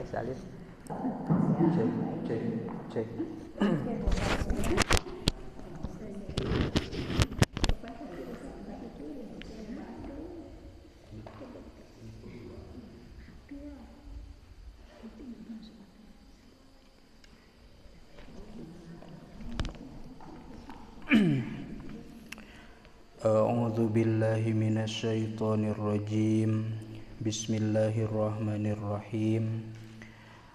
Salis. Cek, cek, cek. A'udzu billahi minasyaitonir rajim. Bismillahirrahmanirrahim.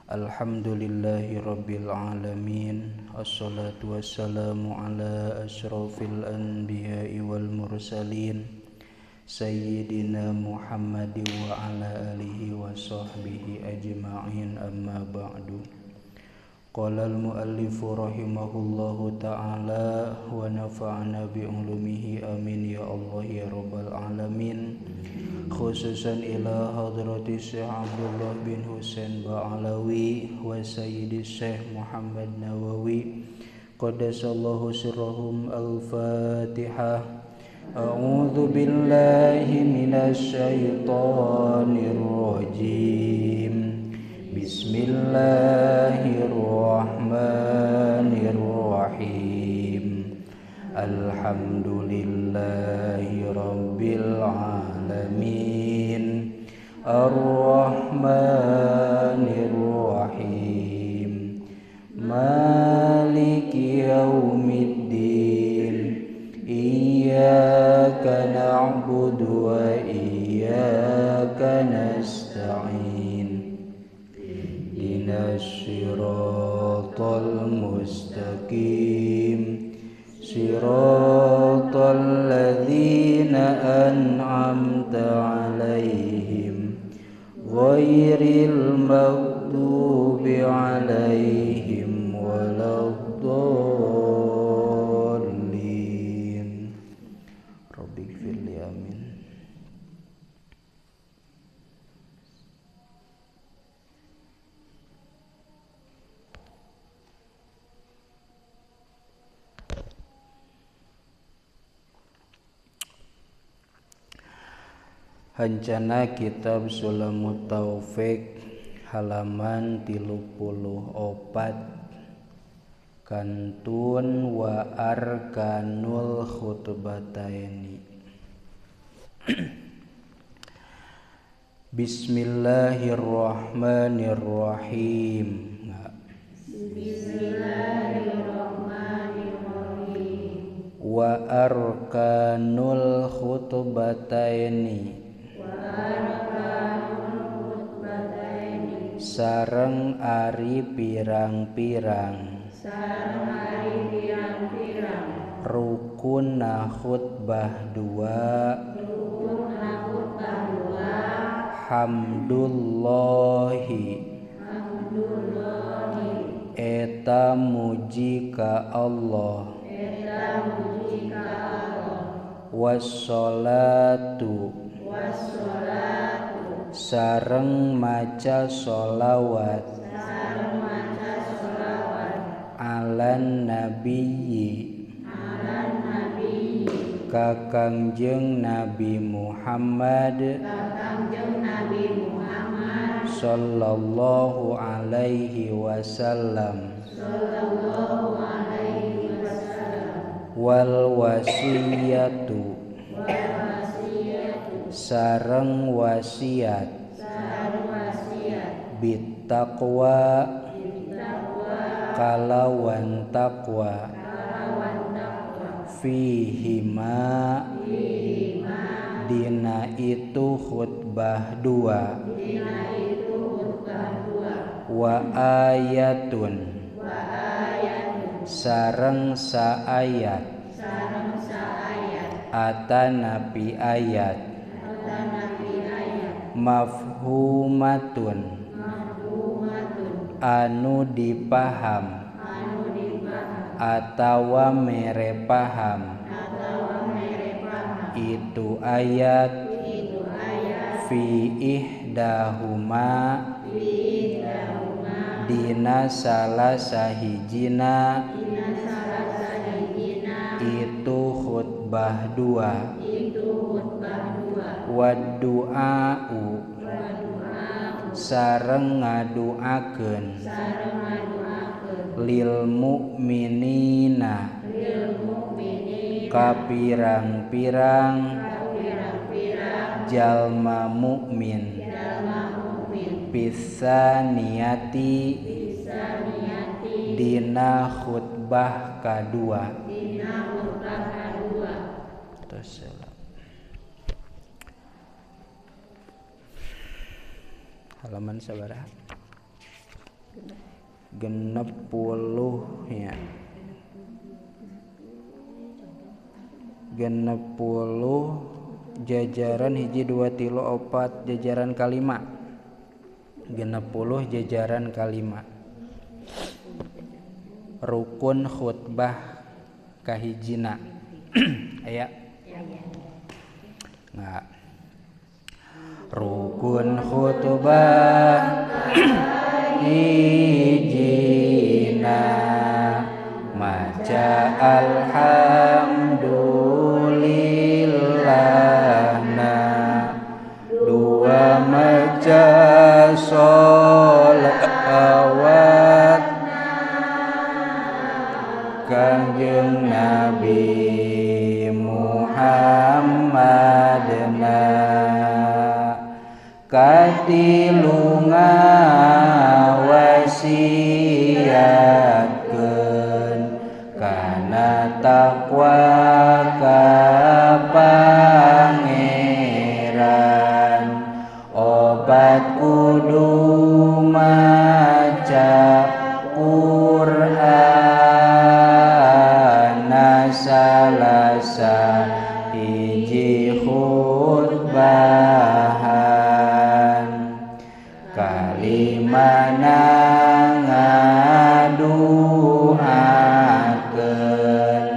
Alhamdulillahi rabbil alamin. Assalatu wassalamu ala asyrafil anbiya'i wal mursalin sayyidina Muhammadin wa ala alihi wa sahbihi ajma'in. Amma ba'du. Qala al-muallifu rahimahullahu ta'ala wa nafa'ana bi'ulumihi amin ya Allah ya rabbal alamin. Khususan ila hadrati Syekh Abdullah bin Husain Ba'alawi wa Sayyidi Syekh Muhammad Nawawi qaddasallahu sirrahum. Al-Fatihah. A'udzu billahi minasy syaithanir rajim. Bismillahirrahmanirrahim. Alhamdulillahi rabbil alamin. Arrahmanir rahim. Maliki yaumiddin. Iyyaka na'budu wa iyyaka nasta'in. Ihdinas siratal mustaqim. Siratal ladzina an'amta 'alaihim ghairil maghdubi 'alaihim waladdallin. Rabbighfirli, amin. Hancana kitab Sulamut Taufik halaman 34 kantun wa arkanul khutbataini. Bismillahirrahmanirrahim. Bismillahirrahmanirrahim. Wa arkanul khutbataini. Sareng ari pirang-pirang rukun khutbah dua. Hamdulillahi eta muji ka Allah. Wassalatu sareng maca sholawat alan nabiyyi ka Kangjeng Nabi Muhammad sallallahu alaihi wasallam. Wal wasiyatu sareng wasiat bittaqwa kalawan taqwa fihima dina itu khutbah dua. Wa ayatun sareng saayat atanapi ayat mafhumatun anu dipaham atawa mere paham itu ayat fi ihdahuma dina salah sahijina itu khutbah. khutbah dua. Wa du'a'u sareng ngaduakeun lil mukminina ka pirang-pirang jalma mukmin pisaniati dina khutbah kadua. Halaman sabaraha? 60 ya. 60 jajaran 1 2 3 4 jajaran kalima. 60 jajaran kalima. Rukun khutbah kahijina. Aya? Enggak. Rukun khutbah hijina maca alhamdulillah na, dua maca sholawat Kangjeng Nabi Muhammad na, katilu ngawasiatkeun kana takwa ka Pangeran, obat kudu maca Quran salasa hiji khutbahan, kalimana ngaduakeun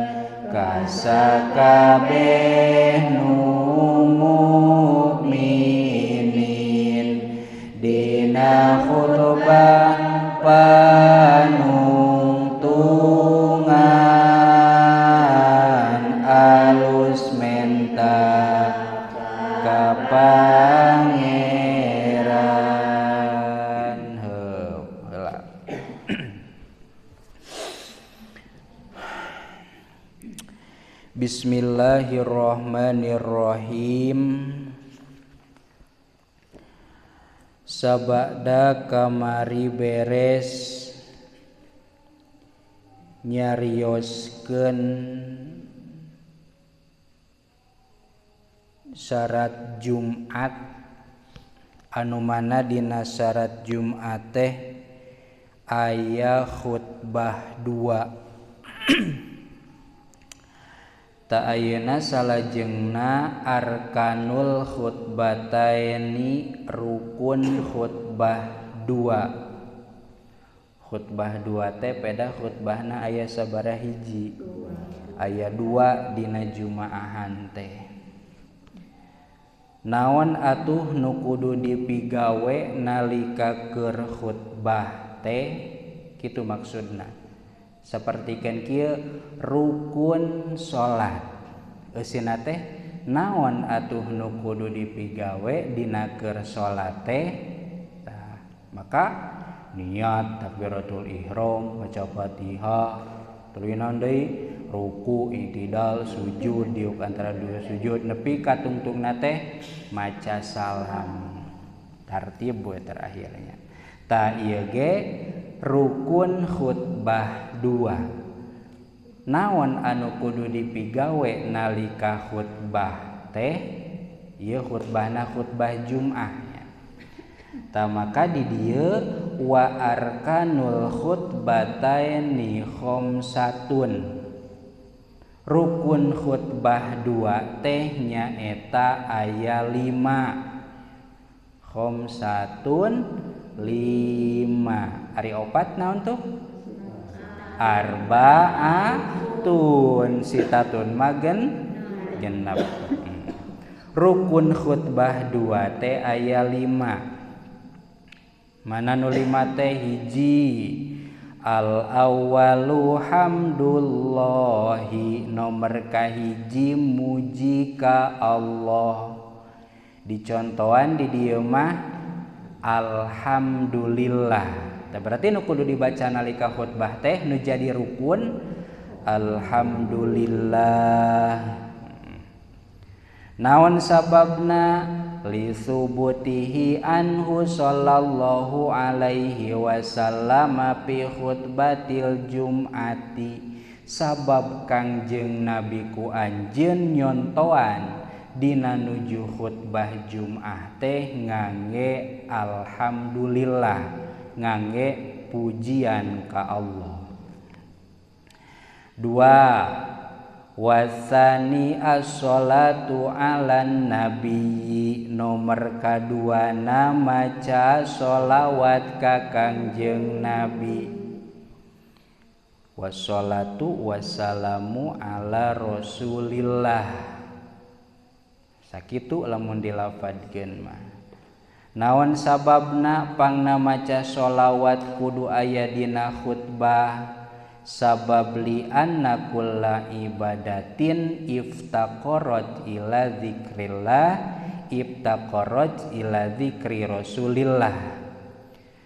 ka sakabeh nu mukminin dina khutbah panungtungan alus menta ka Pangeran. Heup heula. Bismillahirrahmanirrahim. Sabada kamari beres nyarioskeun syarat Jumat, anu mana dina syarat Jumat teh aya khutbah dua. Ta ayeuna salajengna arkanul khutbataini, rukun khutbah dua. Khutbah dua teh peda khutbahna aya sabaraha hiji? Aya dua dina jumaahan teh. Naon atuh nu kudu dipigawe nalika keur khutbah teh? Kitu maksudna. Sapertikeun kieu rukun salat. Eusina teh naon atuh nu kudu dipigawe dina keur salat teh? Tah, maka niat takbiratul ihram, maca Fatihah, tuluy naon deui? Ruku, i'tidal, sujud, diuk antara dua sujud nepi ka tungtungna teh maca salam. Tartib we terakhirnya. Tah ieu ge rukun khutbah dua. Naon anu kudu dipigawe nalika khutbah teh? Ieu khutbahna khutbah Jumat. Tah maka di dieu wa arkanul khutbataini khamsatun. Rukun khutbah dua teh nyaeta aya 5. Khamsatun 5. Ari opat naon tuh? Arba'atun, sitatun magen genep. Rukun khutbah dua teh aya 5. Mana nu 5 teh? Hiji, Al awwalu hamdullahi nomor kahiji muji ka Allah. Dicontohan di dieu mah alhamdulillah. Tah berarti nu kudu dibaca nalika khutbah teh nu jadi rukun alhamdulillah. Naon sababna li subutihi anhu sallallahu alaihi wasallam fi khutbatil jum'ati, sabab Kangjeng Nabi ku anjeun nyontoan dina nuju khutbah Jum'ah teh ngangge alhamdulillah, ngangge pujian ka Allah. Dua, wasani as-sholatu 'alan nabi, nomor kadua maca sholawat ka Kangjeng Nabi. Wassalatu wassalamu ala rasulillah. Sakitu lamun dilafadkeun mah. Naon sababna pangna maca sholawat kudu aya dina khutbah? Sabab li anna kulla ibadatin iftaqarat ila dzikrillah iftaqarat ila dzikri rasulillah.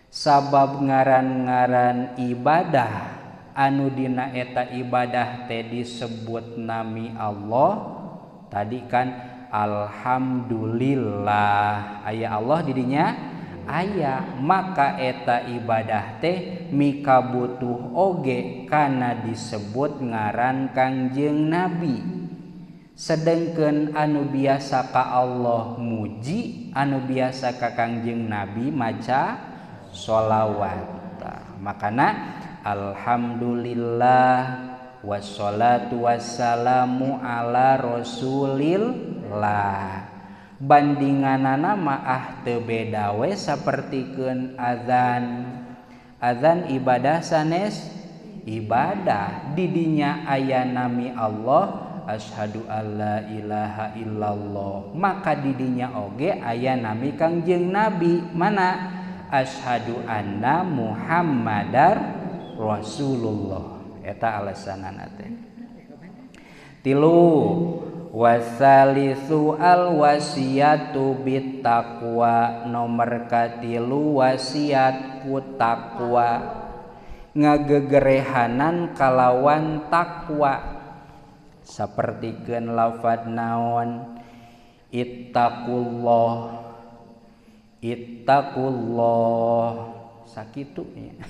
Sabab ngaran-ngaran ibadah anu dina eta ibadah teh disebut nami Allah. Tadi kan alhamdulillah aya Allah didinya aya, maka eta ibadah teh mika butuh oge kana disebut ngaran Kangjeng Nabi. Sedengkeun anu biasa ka Allah muji, anu biasa ka Kangjeng Nabi maca sholawat. Makana alhamdulillah wassalatu wassalamu ala rasulillah. Bandinganana mah ah teu beda we sapertikeun azan. Azan ibadah sanes ibadah, didinya aya nami Allah asyhadu alla ilaha illallah, maka didinya oge aya nami Kangjeng Nabi. Mana asyhadu anna Muhammadar Rasulullah. Eta alasanana teh. Tilu, wasalisu al wasiyatu bittaqwa, nomor katilu wasiat ku takwa, ngagegerehanan kalawan takwa. Sapertikeun lafad naon? Ittaqullah, ittaqullah, sakitu nya.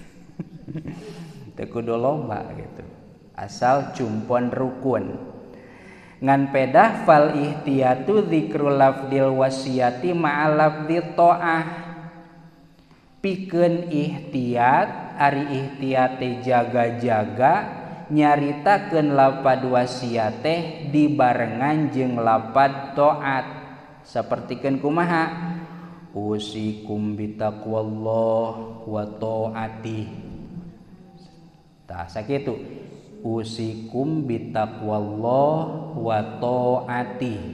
Teu kudu loba gitu, asal cumpon rukun. Ngan pedah fal ihtiyatu dzikrul lafdil wasiyati ma'al lafdi ta'ah. Pikeun ihtiyat, ari ihtiyat teh jaga-jaga nyaritakeun lapad wasiat teh dibarengan jeung lapad taat. Sapertikeun kumaha? Usikum bitaqwallah wa ta'atih. Tah sakitu. Usikum bitaqwallah wa ta'atih.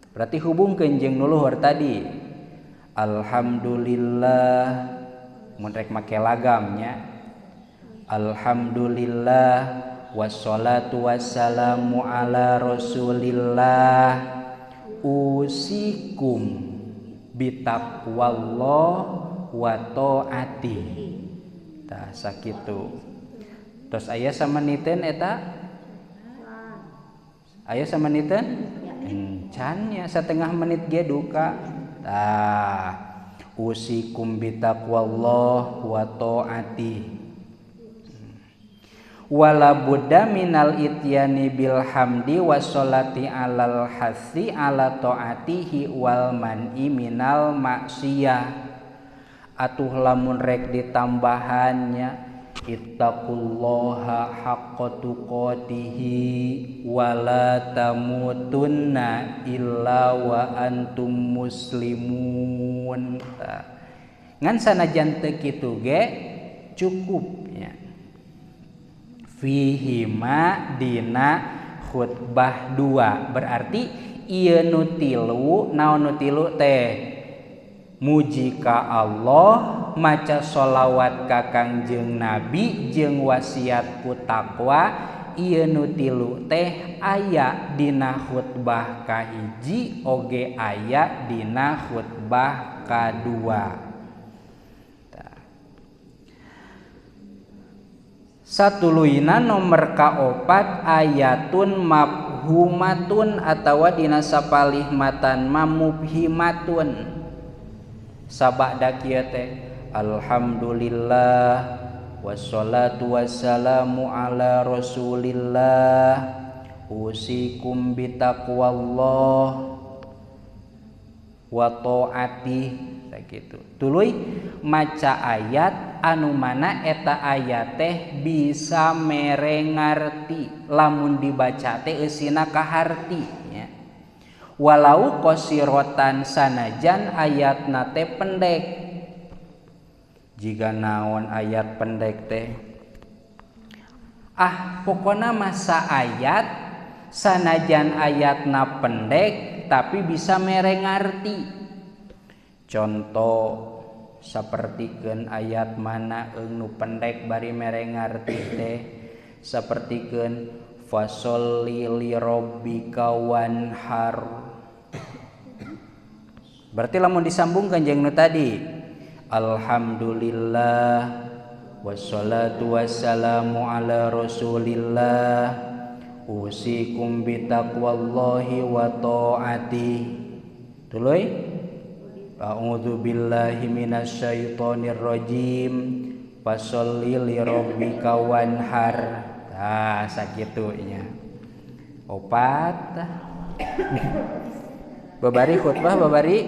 Berarti hubungkeun jeung nu luhur tadi. Alhamdulillah mun rek make lagamnya. Alhamdulillah wassalatu wassalamu ala rasulillah. Usikum bitaqwallah wa ta'atih. Tah sakitu. Terus aya samaniteun eta? Aya samaniteun? Encan nya setengah menit ge duka. Tah, usikum bitaqwallah wa ta'atih. Wala budda minal ityani bil hamdi wassolati alal hasi ala ta'atihi wal man'i minal maksiyah. Atuh lamun rek ditambahannya ittaqullaha haqqa tuqatihi wala tamutunna illa wa antum muslimun. Ngan sanajan teu kitu ge cukup nya. Fihi ma dina khutbah dua, berarti ieu nu tilu, naon nu tilu teh? Muji ka Allah, maca sholawat ka Kangjeng Nabi jeung wasiat ku takwa, ieu nu tilu teh aya dina khutbah kahiji oge aya dina khutbah kadua. Satuluyna nomor kaopat ayatun mafhumatun atawa dina sapalih matan mamubhimatun. Sabada kieu teh alhamdulillah wassalatu wassalamu ala rasulillah usikum bitaqwallah wa taatih sakitu. Tuluy maca ayat anu mana eta ayat teh bisa mere ngarti lamun dibaca teh eusina kaharti nya. Walau qasirotan sanajan ayatna teh pendek. Jika naon ayat pendek teh, ah pokona masa ayat sanajan ayatna pendek tapi bisa mere ngarti. Contoh sapertikeun ayat mana nu pendek bari mere ngarti teh, sapertikeun fasholli li rabbika wanhar. Berarti lamun disambungkan jeung nu tadi alhamdulillah wassalatu wassalamu ala rasulillah usikum bitaqwallahi wa taati. Tuluy a'udzu billahi minasyaitonir rajim fasholli li rabbika wanhar. Tah sakitu nya. Opat. Babari khutbah babari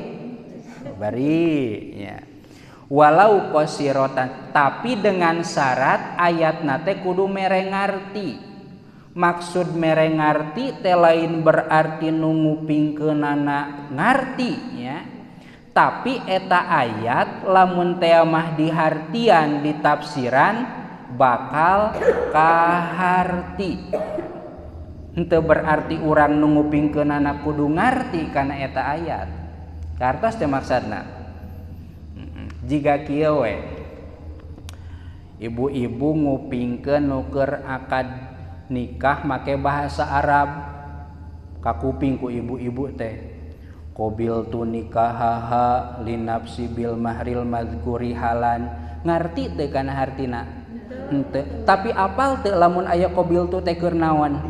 babari nya. Walau qasirotan, tapi dengan syarat ayatna teh kudu mere ngarti. Maksud mere ngarti teh lain berarti nu ngupingkeunana ngarti nya. Tapi eta ayat lamun teh mah dihartian ditafsiran bakal kaharti. Henteu berarti urang nu ngupingkeunana kudu ngarti kana eta ayat. Kartos teh maksudna. Jiga kieu we. Ibu-ibu ngupingkeun nu keur akad nikah make bahasa Arab. Kakuping ku ibu-ibu teh. Qabil tu nikahaha linafsi bil mahril mazkuri halan. Ngarti teu kana hartina? Henteu. Tapi apal teu lamun aya qabil tu teh keur naon?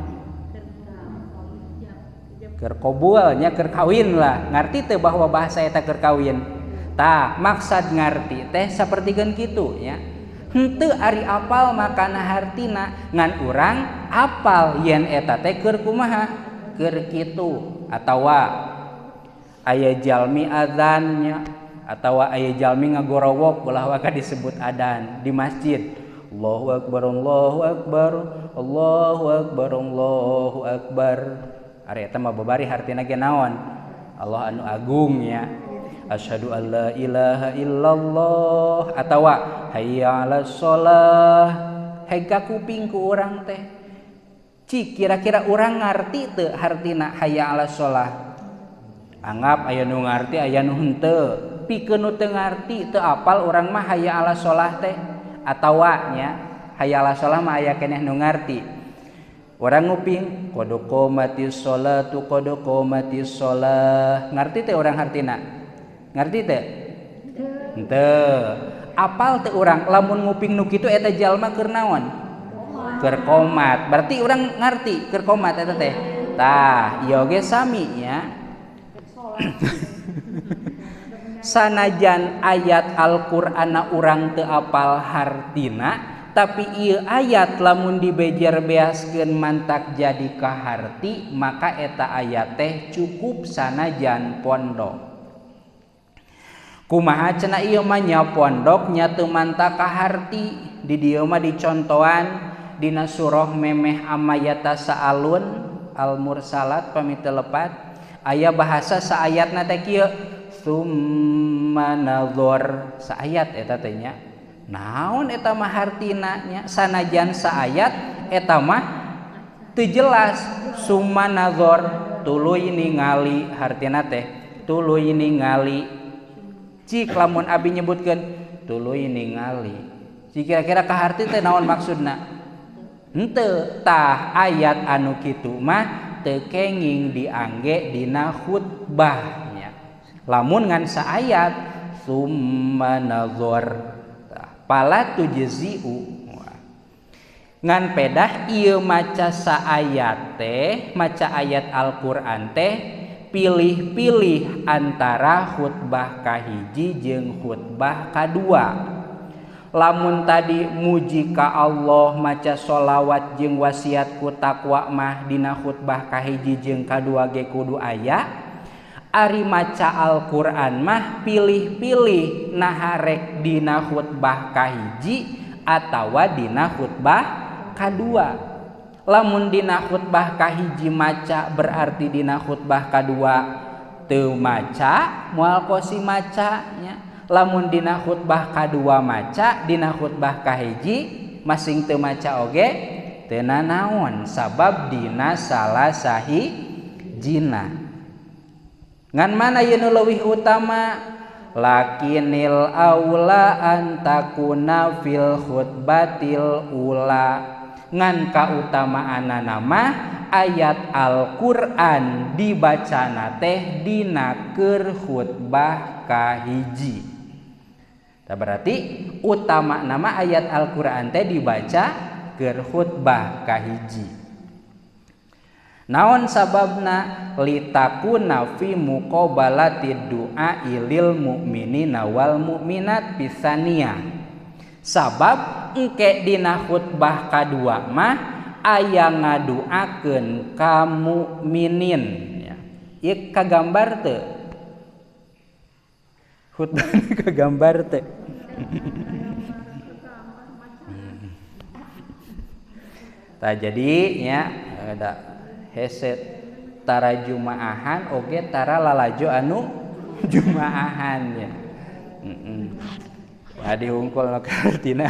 Keur qabul nya, keur kawin lah. Ngarti teu bahwa bahasa eta keur kawin? Tah, maksad ngarti teh sapertikeun kitu nya. Henteu ari apal makana hartina, ngan urang apal yen eta teh keur kumaha? Keur kitu. Atawa aya jalmi adzannya atawa aya jalmi ngagorowok ulah waka disebut adan di masjid. Allahu akbar, Allahu akbar, Allahu akbar, Allahu akbar. Ari eta mah babari hartina ge naon? Allah anu agung nya. Asyhadu an la ilaha illallah atawa hayya 'alas shalah. Hega kuping ku urang teh. Cik kira-kira urang ngarti teu hartina hayya 'alas shalah? Anggap aya nu ngarti aya nu henteu. Pikeun nu teu ngarti teu apal urang mah hayya 'alas shalah teh atawa nya hayya 'alas shalah mah aya keneh nu ngarti. Urang nguping qad qomatis sholatu qad qomatis shalah. Ngarti teh urang hartina? Ngarti teh? Henteu. Apal teh urang lamun nguping nu kitu eta jalma keur naon? Keur qomat. Berarti urang ngarti keur qomat eta teh. Tah, ieu ge sami nya. Sanajan ayat Al-Qur'ana urang teu apal hartina, tapi ieu ayat lamun dibejer beaskeun mantak jadi kaharti, maka eta ayat teh cukup sanajan pondok. Kumaha cenah ieu mah nya pondok nya teu mantak kaharti. Di dieu mah dicontohan dina surah memeh amayata saalun al-mursalat pami teu lepat aya bahasa saayatna teh kieu summa nazar saayat eta teh nya. Naon eta mah hartina nya sanajan saayat eta mah teu jelas. Summa nazar tuluy ningali hartina teh tuluy ningali. Cik lamun abi nyebutkeun tuluy ningali. Cik kira-kira kaharti teh naon maksudna? Henteu. Tah ayat anu kitu mah teu kenging diangge dina khutbah nya. Lamun ngan saayat summa nazar pala tujzi'u. Ngan pedah ieu maca saayat teh, maca ayat Al-Qur'an teh pilih-pilih antara khutbah kahiji jeung khutbah kadua. Lamun tadi muji ka Allah maca sholawat jeung wasiat ku takwa mah dina khutbah kahiji jeung kadua ge kudu aya. Ari maca Al-Qur'an mah pilih-pilih naha rek dina khutbah kahiji atawa dina khutbah kadua. Lamun dina khutbah kahiji maca berarti dina khutbah kadua teu maca, moal kosi maca nya. Lamun dina khutbah kadua maca, dina khutbah kahiji masing teu maca oge teu nanaon sabab dina salah sahijina. Ngan mana ieu nu leuwih utama? Lakinil aula antakuna fil khutbatil ula. Ngan kautamaanana mah ayat Al-Qur'an dibacana teh dina keur khutbah kahiji. Tah berarti utama nama ayat Al-Qur'an teh dibaca keur khutbah kahiji. Naon sababna? Litakuna fi muqabalati du'a lil mu'minina wal mu'minat pisaniyah. Sabab engke dina khutbah kadua mah aya ngaduakeun ka mukminin ya. Ieu kagambar teu? Khutbah kagambar teu? Tah jadi nya ada heset tara jumaahan oge tara lalajo anu jumaahan ya. Adi hungkul nu kartina.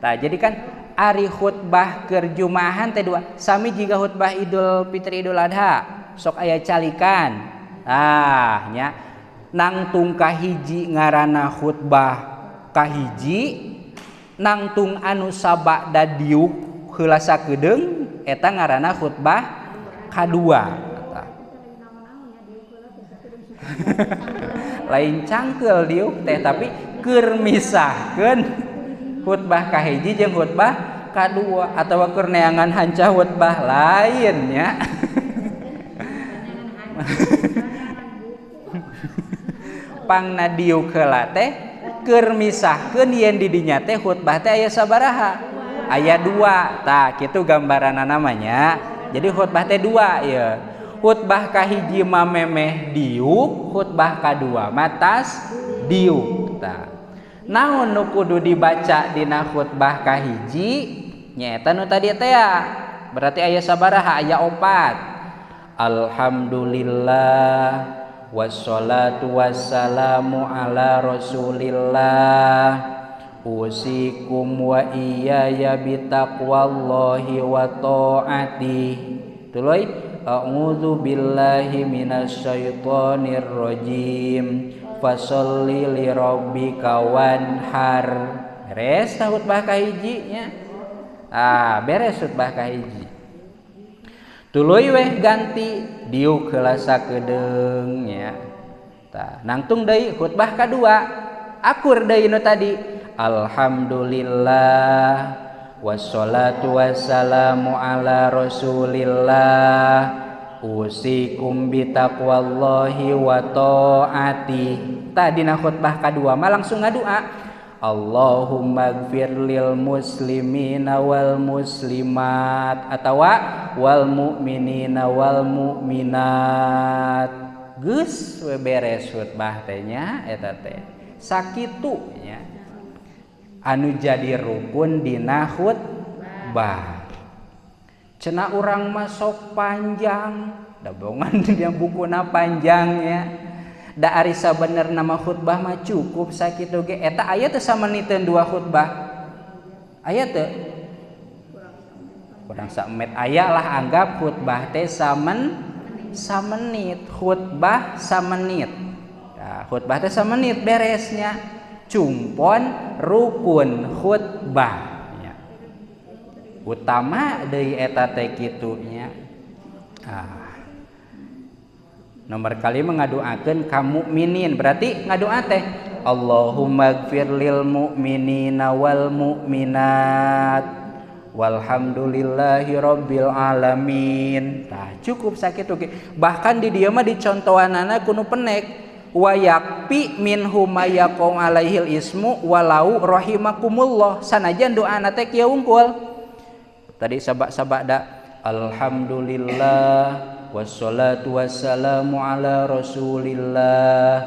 Tah jadi kan ari khutbah keur jumaahan teh dua sami jiga khutbah Idul Fitri Idul Adha sok aya calikan. Tah nya nangtung kahiji ngaranna khutbah kahiji, nangtung anu sabada diuk heula sakedeung eta ngaranna khutbah kadua. Lain cangkeul diuk teh tapi keur misahkeun khutbah kahiji jeung khutbah kadua atawa keur neangan hanca khutbah lain nya. Pangna diuk heula teh keur misahkeun yen di dinya teh khutbah teh aya sabaraha? Aya dua. Tah kitu gambaranna namanya. Jadi khutbah teh dua ya. Khutbah kahiji mah memeh diuk, khutbah kadua mah tas diuk. Tah naon nu kudu dibaca dina khutbah kahiji? Nyaeta nu tadi teh ya. Berarti aya sabaraha? Aya opat. Alhamdulillah wassalatu wassalamu ala rasulillah. Usikum wa iyaya bitaqwallahi wa ta'ati. Tuluy a'udzu billahi minasyaitonir rajim. Fasholli li rabbika wanhar. Beres khutbah kahiji nya. Ah, beres khutbah kahiji. Tuluy weh ganti diuk heula sakedeung nya. Tah, nangtung deui khutbah kadua. Akur deui nu tadi. Alhamdulillah wassalatu wassalamu ala rasulillah. Usikum bitaqwallahi wa ta'ati. Tadi dina khutbah kadua mah langsung ngadua. Allahumma gfir lil muslimina wal muslimat atawa wal mu'minina wal mu'minat. Geus we beres khutbah teh nya eta teh. Sakitu nya anu jadi rukun dina khutbah. Cenah urang mah sok panjang, da bongan dia bukuna panjang ya. Da ari sabenerna mah khutbah mah cukup sakitu ge. Eta aya teu sameniteun dua khutbah? Aya teu? Kurang samet aya lah, anggap khutbah teh samenit, khutbah samenit. Nah, Khutbah teh samenit beresnya. Cumpon rukun khutbah nya. Utama deui eta teh kitu nya. Ah. Nomor kali ngadoakeun ka mukminin, berarti ngadoa teh Allahumma gfir lil mu'minina wal mu'minat walhamdulillahi rabbil alamin. Tah cukup sakitu ge. Bahkan di dieu mah dicontohanana kuno penek wa yakfi minhu ma yaqau alaihil ismu walau rahimakumullah. Sanajan doana teh kieu wungkul. Tadi sabak-sabak da alhamdulillah wassalatu wassalamu ala rasulillah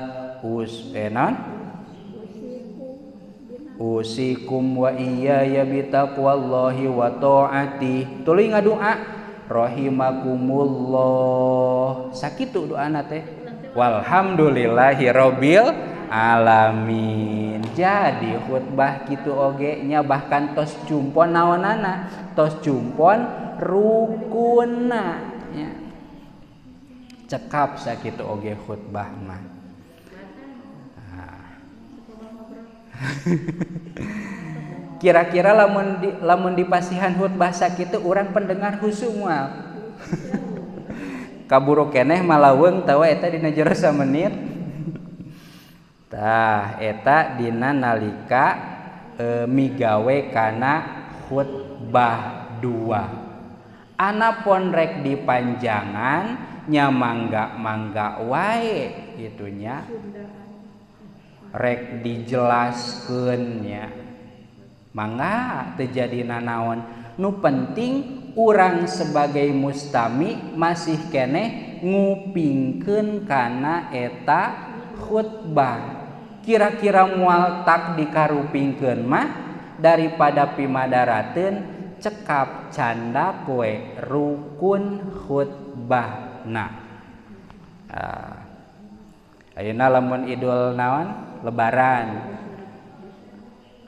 usikum wa iyaya bitaqwallahi wa ta'ati. Tuluy ngadoa rahimakumullah. Sakitu doana teh. Walhamdulillahi rabbil alamin. Jadi khutbah kitu oge nya, bahkan tos jumpon naonana, tos jumpon rukunna nya. Cekap sakitu oge khutbah mah. Kira-kira lamun dipasihan khutbah sakitu urang pendengar khusyuk moal. Kaburu keneh malaweung tawa eta dina jero samenit. Tah eta dina nalika migawe kana khutbah dua. Anapun rek dipanjangan nya mangga-mangga wae gitunya. Rek dijelaskeun nya mangga teu jadi nanaon. Nu penting urang sebagai mustami masih keneh ngupingkeun kana eta khutbah. Kira-kira moal tak dikarupingkeun mah daripada pimadarateun cekap canda kowe rukun khutbahna. Ayeuna lamun idul naon lebaran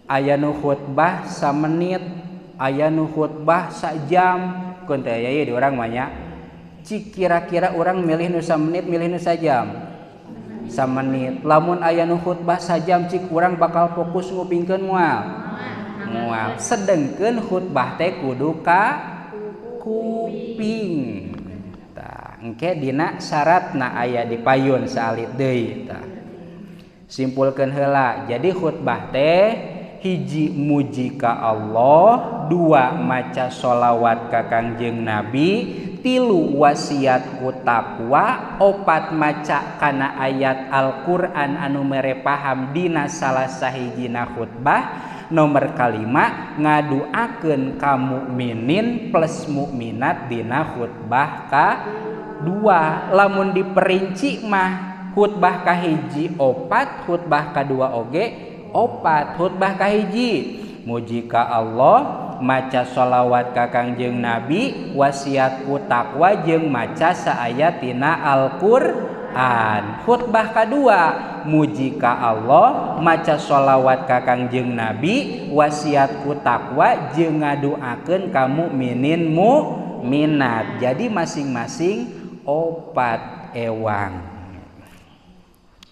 aya nu khutbah samenit, aya nu khutbah sajam, keun teh aya di urang mah nya. Cik kira-kira urang milih nu samenit milih nu sajam? Samenit. Lamun aya nu khutbah sajam cik urang bakal fokus ngupingkeun moal? Moal. Sedengkeun khutbah teh kudu ka kuping. Tah engke dina syaratna aya di payun saalit deui tah. Simpulkeun heula. Jadi khutbah teh hiji muji ka Allah, dua maca sholawat ka Kangjeng Nabi, tilu wasiat ku takwa, opat maca kana ayat Al-Qur'an anu mere paham dina salah sahijina khutbah, nomor kalima ngaduakeun ka mukminin plus mukminat dina khutbah ka dua. Lamun diperinci mah khutbah kahiji opat, khutbah kadua oge opat. Khutbah kahiji muji ka Allah, maca sholawat ka Kangjeng Nabi, wasiat ku takwa jeung maca saayat tina Al-Qur'an. Khutbah kadua muji ka Allah, maca sholawat ka Kangjeng Nabi, wasiat ku takwa jeung ngaduakeun ka mukminin mukminat. Jadi masing-masing opat ewang.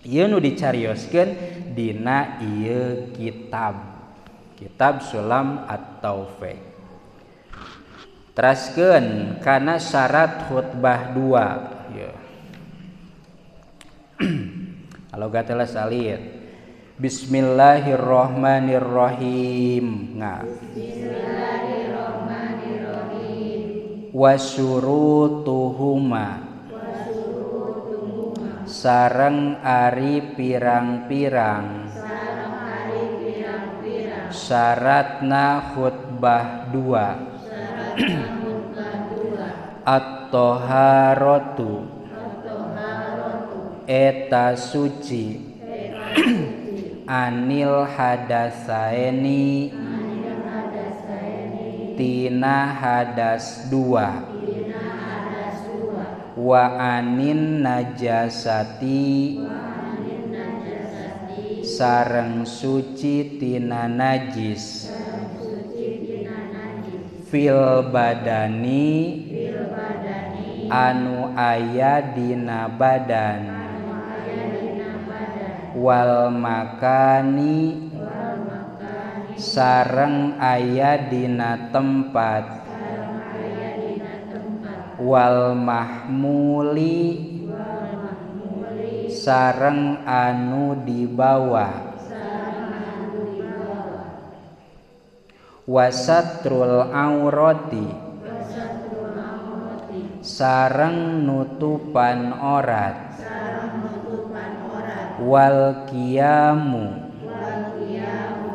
Ieu nu dicarioskeun dina ieu kitab. Kitab Sulam At-Taufik. Teraskeun kana syarat khutbah dua. Ieu. Aloga teles alit. Bismillahirrahmanirrahim. Nga. Bismillahirrahmanirrahim. Wasyurutuhuma. Sareng ari pirang-pirang syaratna khutbah dua. At-taharatu eta suci anil hadasaeni tina hadas dua wa anin najasati sareng suci tina najis fil badani anu aya dina badan Wal makani sareng aya dina tempat. Wal mahmuli sareng anu dibawa. Wasatrul aurati sareng nutupan orat. Wal qiyamu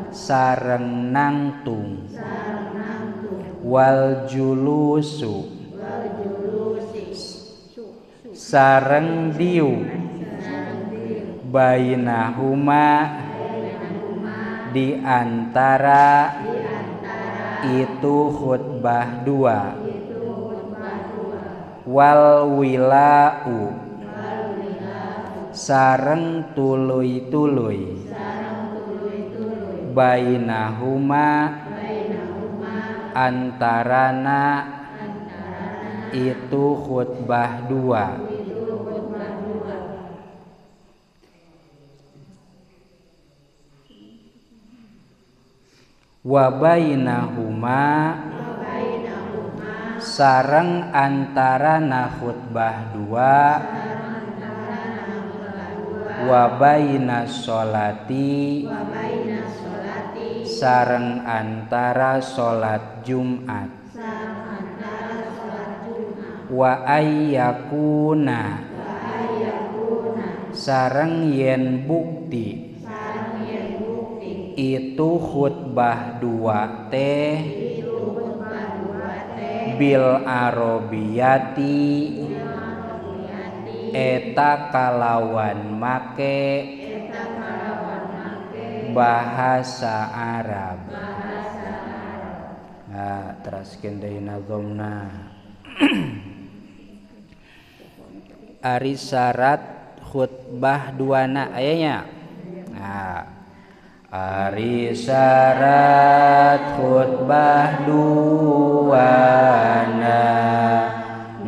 sareng nangtung. Wal julusu sareng diu. Bainahuma di antara itu khutbah dua. Wal wila'u sareng tuluy-tuluy. Bainahuma antarana itu khutbah dua. Wa bainahuma sareng antarana khutbah dua. Wa bainas sholati sareng antara salat Jumat. Wa ayyakuna sareng yen bukti itu khutbah dua teh bil arabiyati eta kalawan make bahasa Arab. Nah, teraskeun deui nazomna. Ari syarat khutbah duana aya nya. Nah, ari syarat khutbah duana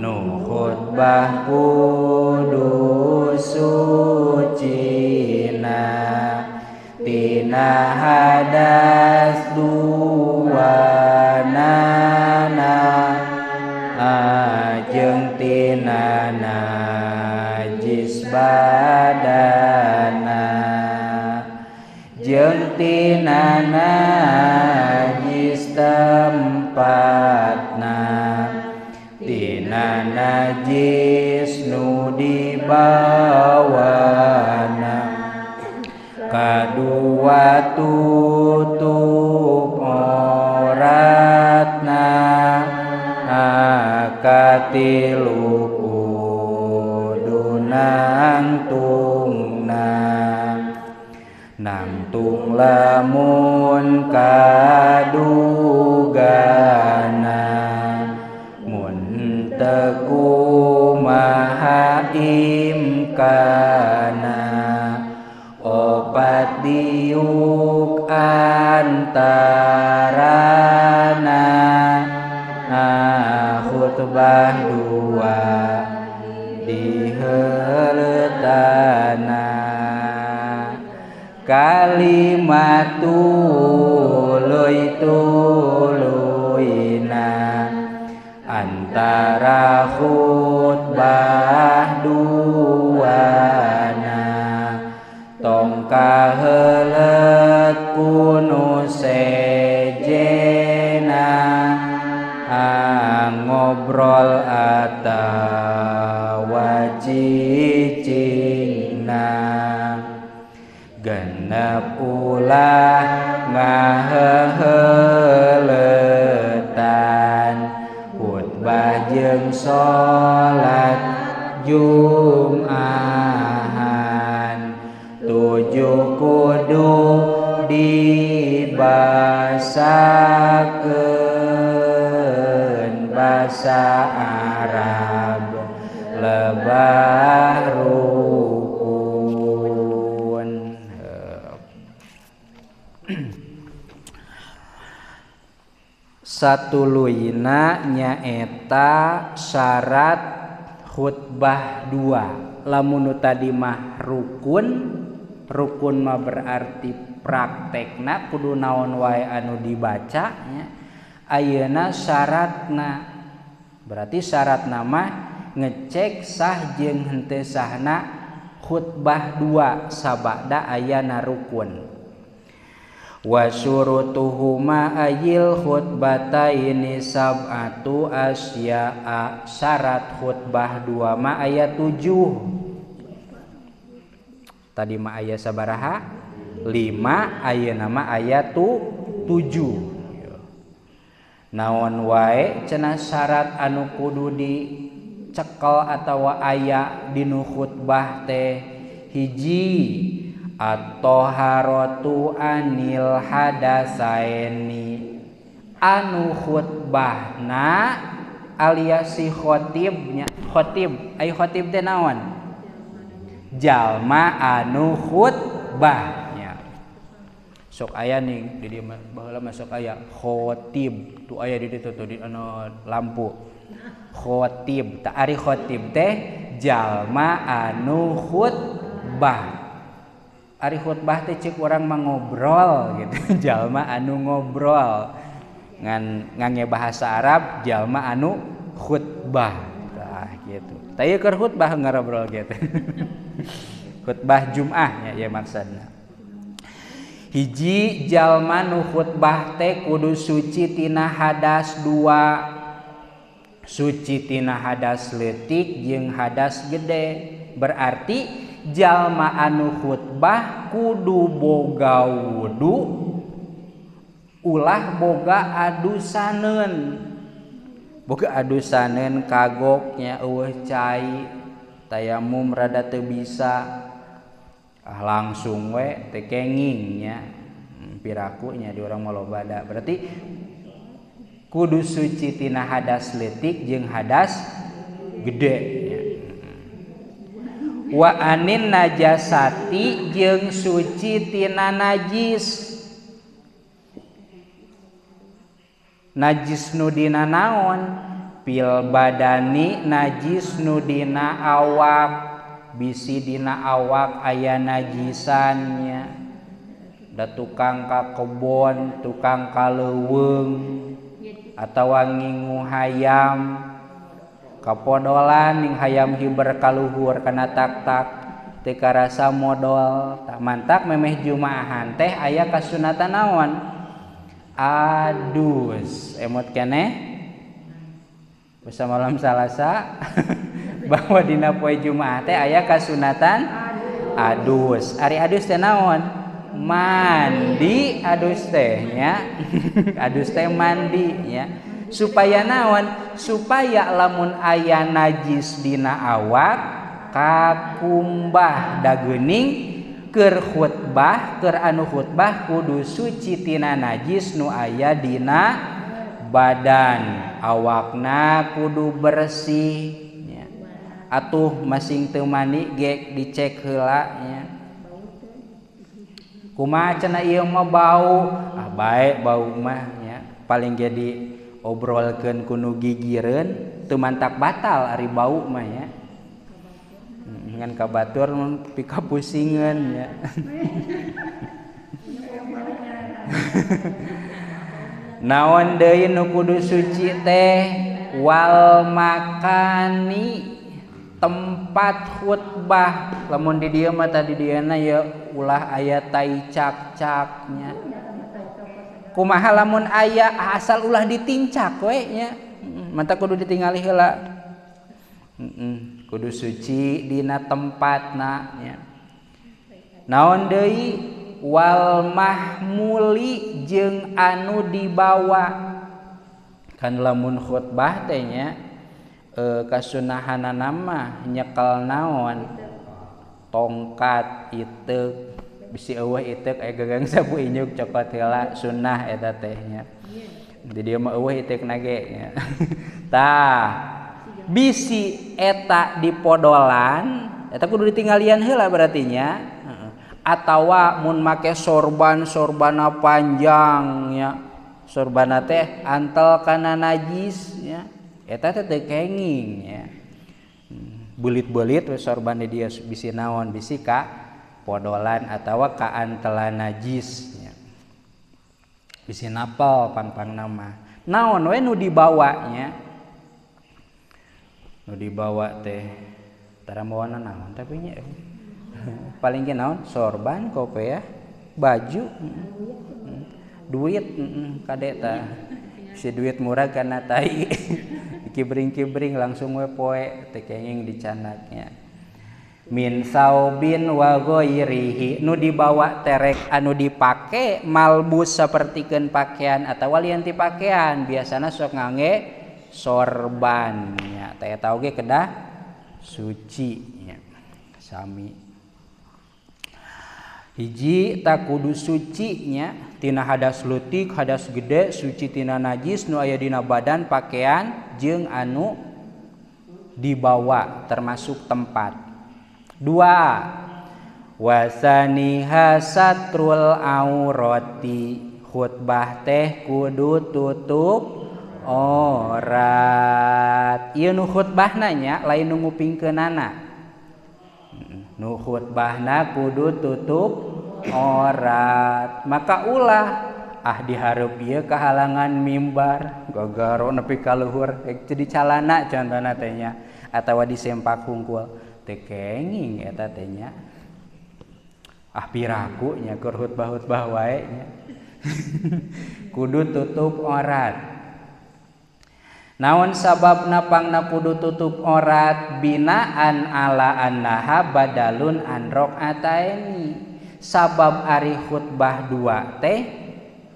nu khutbah kudu sucina tina hadas duanana jeung tina najis badana jeung tina najis tempatna tina najis nu dibawana. Kadua tutup oratna, katilu kudu nangtungna. Nangtung lamun kadugana mun teu kumaha imkana. Opat diuk antarana khutbah dua diheuleutana. Kalimat tuluy tuluyna antara khutbah duana. Tong kaheuleut kunu sejena ngobrol atawa cicingna. Genep ulah ngaheuheuletan khutbah jeung salat Jumahan. Tujuh kudu dibasakeun basa Arab lebah rukun. Satuluyna nyaeta syarat khutbah dua. Lamun nu tadi mah rukun, Rukun mah berarti praktekna kudu naon wae anu dibaca nya. Ayeuna syaratna berarti syaratna mah ngecek sah jeung henteu sahna khutbah dua sabada ayana rukun. Wa syurutuhuma ayil khutbataini sab'atu asya'a. Syarat khutbah dua mah aya 7. Tadi mah aya sabaraha? 5, ayeuna mah aya 7. Naon wae cenah syarat anu kudu dicekel atawa aya dinu khutbah teh? Hiji, at-taharatu anil hadasaini. Anu khutbahna alias si khotibnya. Khotib, ai khotib teh naon? Jalma anu khutbahnya. Sok aya ning di dieu baheula mah sok aya khotib, tuh aya di ditu tuh di anu lampu. Khotib, tah ari khotib teh jalma anu khutbah. Ari khutbah teh ceuk urang mah ngobrol gitu. Jalma anu ngobrol. Ngan ngangge bahasa Arab jalma anu khutbah. Tah gitu. Tah ieu keur khutbah ngobrol gitu. Khutbah Jum'ah nya ieu maksudna. Hiji, jalma nu khutbah teh kudu suci tina hadas dua. Suci tina hadas leutik jeung hadas gede. Berarti jalma anu khutbah kudu boga wudu, ulah boga adusaneun. Boga adusaneun kagoknya eueuh cai, tayamum rada teu bisa. Ah langsung we teu kenging nya. Piraku nya di urang mah loba da. Berarti kudu suci tina hadas leutik jeung hadas gede nya. Wa anin najasati jeung suci tina najis. Najis nu dina naon? Pil badani najis nu dina awak. Bisi dina awak aya najisannya. Da tukang ka kebon, tukang ka leuweung, atawa ngingu hayam kapodolan ning hayam hiber kaluhur kana tak-tak teu karasa modol. Tak mantak memeh jumaahan teh aya kasunatan naon? Adus. Emot keneh bisa malam Salasa bahwa dina poe Jumaah teh aya kasunatan adus. Ari adus teh naon? Mandi adus teh nya. Adus teh mandi nya. Supaya naon? Supaya lamun aya najis dina awak kakumbah dageuning keur khutbah, keur anu khutbah kudu suci tina najis nu aya dina badan. Awakna kudu bersih nya. Atuh masing teu mandi ge dicek heula nya. Kumaha cenah ieu mah bau? Ah bae bau mah nya. Paling ge diobrolkeun ku nu gigireun teu mantak batal ari bau mah nya. Ngan ka batur pikapusingeun nya. Naon deui nu kudu suci teh? Wal makani, tempat khutbah. Lamun di dieu mah tadi dieuna ya ulah aya tai cak-caknya. Kumaha lamun aya asal ulah ditincak we nya. Mata kudu ditingali heula. Kudu suci dina tempatna nya. Naon deui? Wal mahmuli jeung anu dibawa. Kan lamun khutbah teh nya kasunahanana mah nyekel naon? Tongkat iteuk, bisi eueuh iteuk aya gagang sapu inyuk cokot heula sunnah eta teh nya. Di dieu mah eueuh iteukna ge nya. Tah, bisi eta dipodolan eta kudu ditinggalian heula berarti nya. Atawa mun make sorban, sorbana panjang nya. Sorbana teh antel kana najis nya. Eta teh teu kenging nya. Beulit-beulit we sorban di dieu bisi naon, bisi ka podolan atawa kaantelan najis nya. Bisi napel pang-pangna mah. Naon we nu dibawa nya? Nu dibawa teh tara mawana naon tapi nya paling ge naon? Sorban, kopiah, baju, duit, kade tah. Si duit murah kana tai. Kibring-kibring langsung we poe teh kenging dicanaknya. Min saubin wa ghairihi nu dibawa terek anu dipake malbus sapertikeun pakaian atawa lian ti pakaian biasana sok ngangge sorban nya teh eta oge kedah suci nya sami hiji tak kudu suci nya tina hadas leutik hadas gede suci tina najis nu aya dina badan pakaian jeung anu dibawa termasuk tempat. Dua, wasaniha satrul aurati khutbah teh kudu tutup aurat. Ieu nu khutbahna nya lain nu ngupingkeunana. Nu khutbahna kudu tutup aurat. Maka ulah ah dihareup ieu kahalangan mimbar gagaro nepi ka luhur jadi calana contona teh nya atawa disempak hungkul. Teu kenging eta teh nya. Ah piraku nya keur khutbah-khutbah wae nya. Kudu tutup aurat. Naon sababna pangna kudu tutup aurat? Binaan ala annaha badalun an rakaataini. Sabab ari khutbah dua teh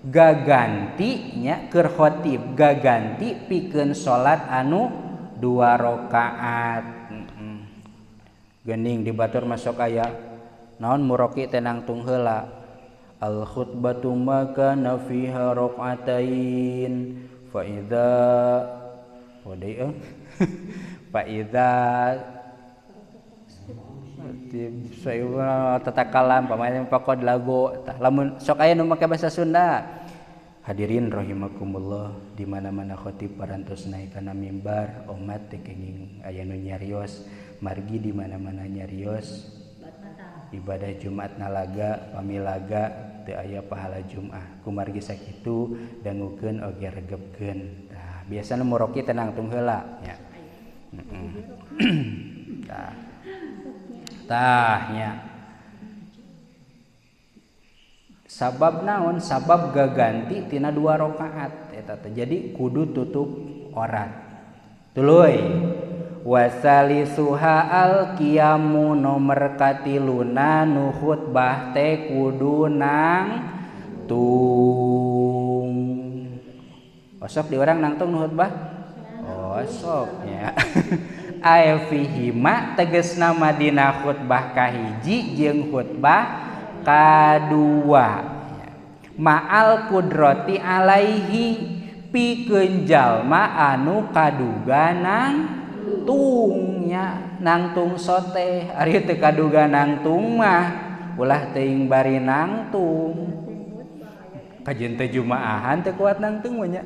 gaganti nya keur khatib gaganti pikeun salat anu dua rakaat. Gening di batur masuk aya naon muroki tenang tung heula al khutbatu ma kana fiha raqatain fa idza wadai fa idza tatakalam pamain paqad lagu tah lamun sok aya nu make bahasa Sunda. Hadirin rahimakumullah di mana-mana khatib parantos naik kana mimbar omat teh kenging aya nu nyarios margi di mana-mana nyarios ibadah Jumat nalaga pamilaga teu aya pahala Jumat kumargi sakitu dangukeun oge regepkeun. Tah biasana muroki tenang tung heula nya. Tah tah nya sabab naon sabab gaganti tina dua rakaat eta teh jadi kudu tutup aurat. Tuluy wasalisuha al qiyamu nomor katiluna nu khutbah teh kudu nangtung. Osok di orang nangtung nu khutbah? Osok nya. Ae fihima tegasna dina khutbah kahiji jeung khutbah kadua. Ma'al kudrati alaihi pikeun jalma anu kaduga nangtung nya nangtung sote ari teu kaduga nangtung mah ulah teuing bari nangtung kajeun teh jumaahan teu kuat nangtung mah nya.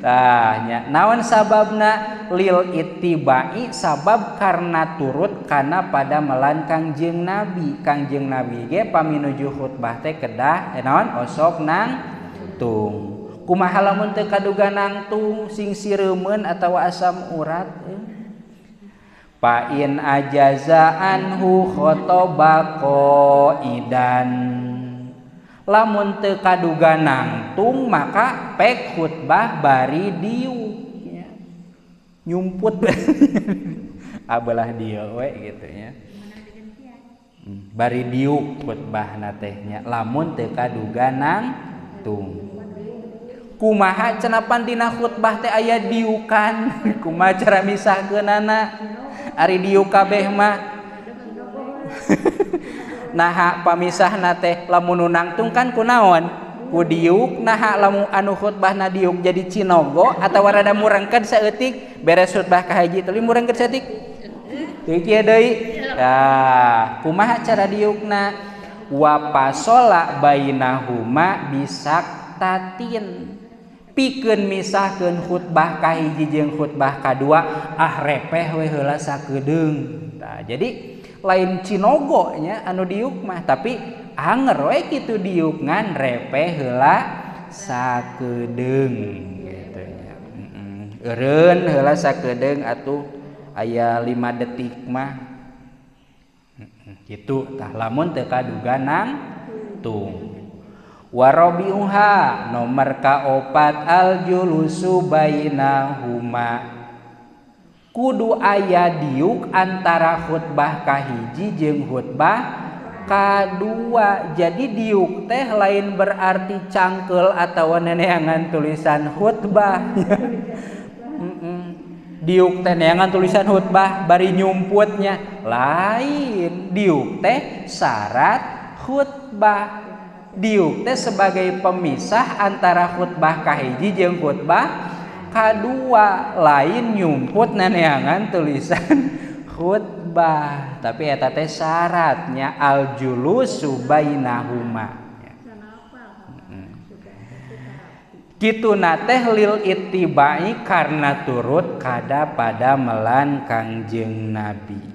Tah nya naon sababna lil ittibai sabab karena turut kana pada melan Kangjeng Nabi. Kangjeng Nabi ge paminuju khutbah teh kedah naon osok nangtung. Kumaha lamun teu kaduga nangtung sing sireumeun atawa asam urat? Fa in ajaza anhu khotoba qaidan. Lamun teu kaduga nangtung maka pek khutbah bari diuk nya. Nyumput abelah dieu we gitu nya. Bari diuk khutbahna teh nya lamun teu kaduga nangtung. Kumaha cenapan dina khutbah teh aya diukan kumaha cara misahkeunana ari diuk kabeh mah. Naha pamisahna teh lamun nu nangtung kan kunaon ku diuk naha lamun anu khutbahna diuk jadi cinogo atawa rada murangkeun saeutik beres khutbah ka haji tuluy murangkeun saeutik teu kieu deui. Tah kumaha cara diukna wa pasola bainahuma bisaktatin Pikeun misahkeun khutbah kahiji jeung khutbah kadua ah repeh we heula sakedeung. Tah jadi lain cinogo nya anu diuk mah tapi anger we kitu diuk ngan repeh heula sakedeung gitu nya. Eureun heula sakedeung atuh aya 5 detik mah. Kitu tah lamun teu kaduga nangtung. Warabiuha nomor kaopat aljulusu bainahuma kudu aya diuk antara khutbah kahiji jeung khutbah kadua. Jadi diuk teh lain berarti cangkeul atawa neneangan tulisan khutbah. Diuk teh neangan tulisan khutbah bari nyumputnya lain. Diuk teh syarat khutbah. Diuk teh sebagai pemisah antara khutbah kahiji jeung khutbah kadua, lain nyumput neneangan tulisan khutbah. Tapi eta teh syaratnya aljulusu bainahuma. Kituna teh lil ittibai karena turut kada pada melan Kangjeng Nabi.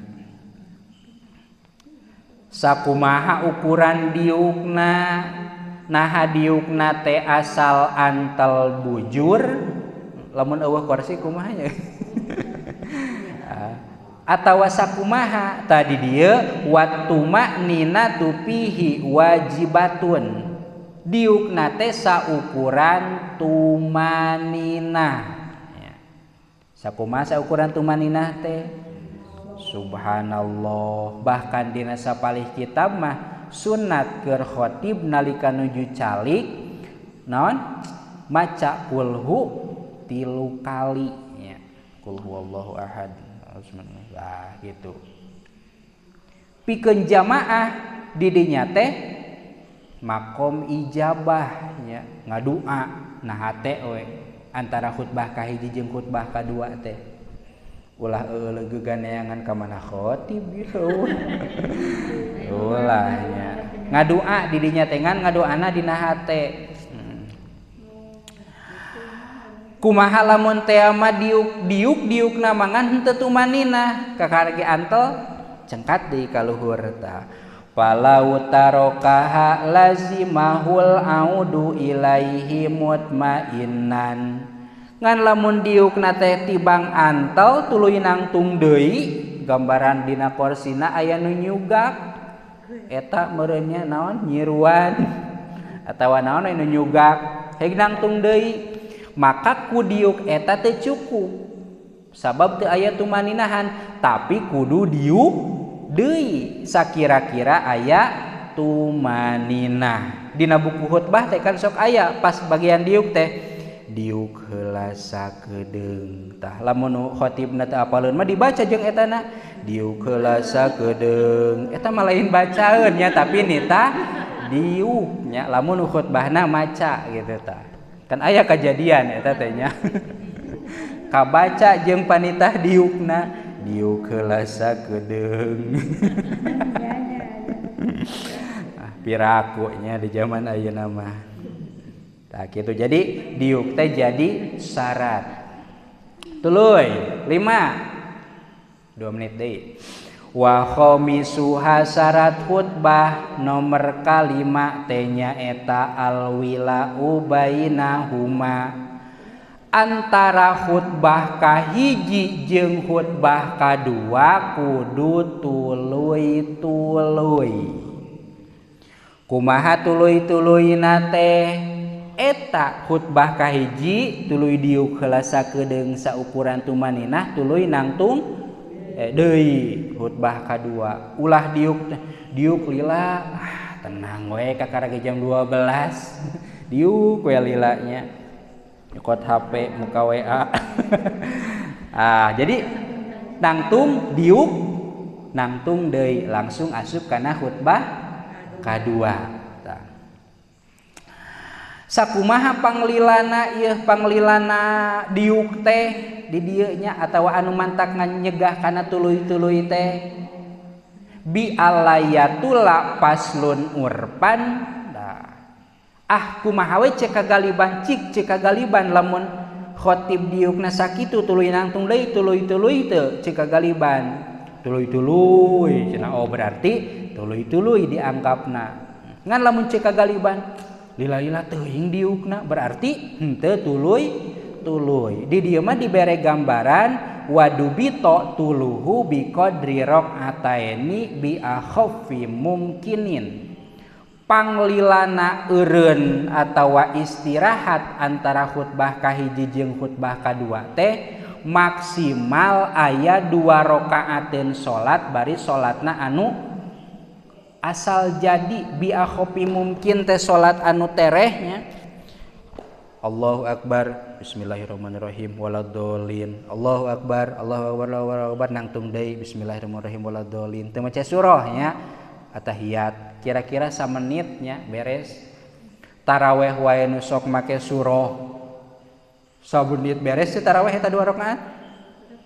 Sakumaha ukuran diukna? Naha diukna teh asal antel bujur lamun eueuh kursi kumaha nya atawa sakumaha tadi dieu watuma nina tupihi wajibatun. Diukna teh saukuran tumanina. Sakumaha saukuran tumanina teh? Subhanallah, bahkan dina sapalih kitab mah sunat keur khotib nalika nuju calik naon maca kulhu 3 kali nya. Qul huwallahu ahad. Lah gitu. Pikeun jamaah di dinya teh makom ijabah nya, ngadua nah hate we antara khutbah kahiji jeung khutbah kadua teh. Ulah euleugeugan neangan ka mana khotib gitu. Ulah nya. Ngadua di dinya teh ngan ngadoana dina hate. Kumaha lamun teh mah diuk diuk diukna mangan henteu tumanina kakarage antel cengkat deui ka luhur tah. Falau tarokaha lazimahul audu ilaihi mutmainnan. Ngan lamun diukna teh tibang antel tuluy nangtung deui gambaran dina korsina aya nu nyugak eta meureun nya naon nyiruan atawa naon anu nyugak heg nangtung deui maka ku diuk eta teh cukup sabab teu aya tumaninahan tapi kudu diuk deui sakira-kira aya tumaninah. Dina buku khutbah teh kan sok aya pas bagian diuk teh diuk heula sakedeung. Tah lamun khotibna teu apaleun mah dibaca jeung etana diuk heula sakedeung. Eta mah lain bacaeun nya tapi nita diuk nya lamun khutbahna maca gitu tah. Kan aya kajadian eta teh nya. Kabaca jeung panitah diukna diuk heula sakedeung. Ah piraku nya di zaman ayeuna mah. Tah gitu. Jadi diuk teh jadi syarat. Tuluy 5 2 menit deui. Wa khamisuha syarat khutbah nomor kalima teh nyaeta alwila'u bainahuma. Antara khutbah kahiji jeung khutbah kadua kudu tuluy-tuluy. Kumaha tuluy-tuluyna teh? Eta khutbah kahiji tuluy diuk heula sakedeung saukuran tumaninah tuluy nangtung deui khutbah kadua. Ulah diuk diuk lila ah tenang we kakara ge jam 12 diuk we lila nya nyokot HP muka WA. Ah jadi nangtung diuk nangtung deui langsung asup kana khutbah kadua. Sakumaha panglilana ieu panglilana diuk teh di dieu nya atawa anu mantak nyegah kana tuluy-tuluy teh bi alayatula paslun urpan. Nah, Ah kumaha we cek kagaliban cik cek kagaliban lamun khotib diukna sakitu tuluy nangtung deui tuluy-tuluy teu cek kagaliban tuluy-tuluy cenah oh berarti tuluy-tuluy dianggapna ngan lamun cek kagaliban lila-lila teuing diukna berarti henteu tuluy-tuluy di dieu mah dibere gambaran wadubito tuluhu biqadri rakaataini bi akhaffi mumkinin panglilana eureun atawa istirahat antara khutbah kahiji jeung khutbah kadua teh maksimal aya 2 rakaateun salat bari salatna anu asal jadi bi akhofi mungkin teh salat anu terehnya. Allahu akbar bismillahirrahmanirrahim waladhdallin Allahu akbar Allahu akbar Allahu akbar nangtung deui bismillahirrahmanirrahim waladhdallin teu maca surah nya atahiyat kira-kira samenitnya beres. Taraweh wae nu sok make surah sabenit beres teh taraweh eta 2 rakaat.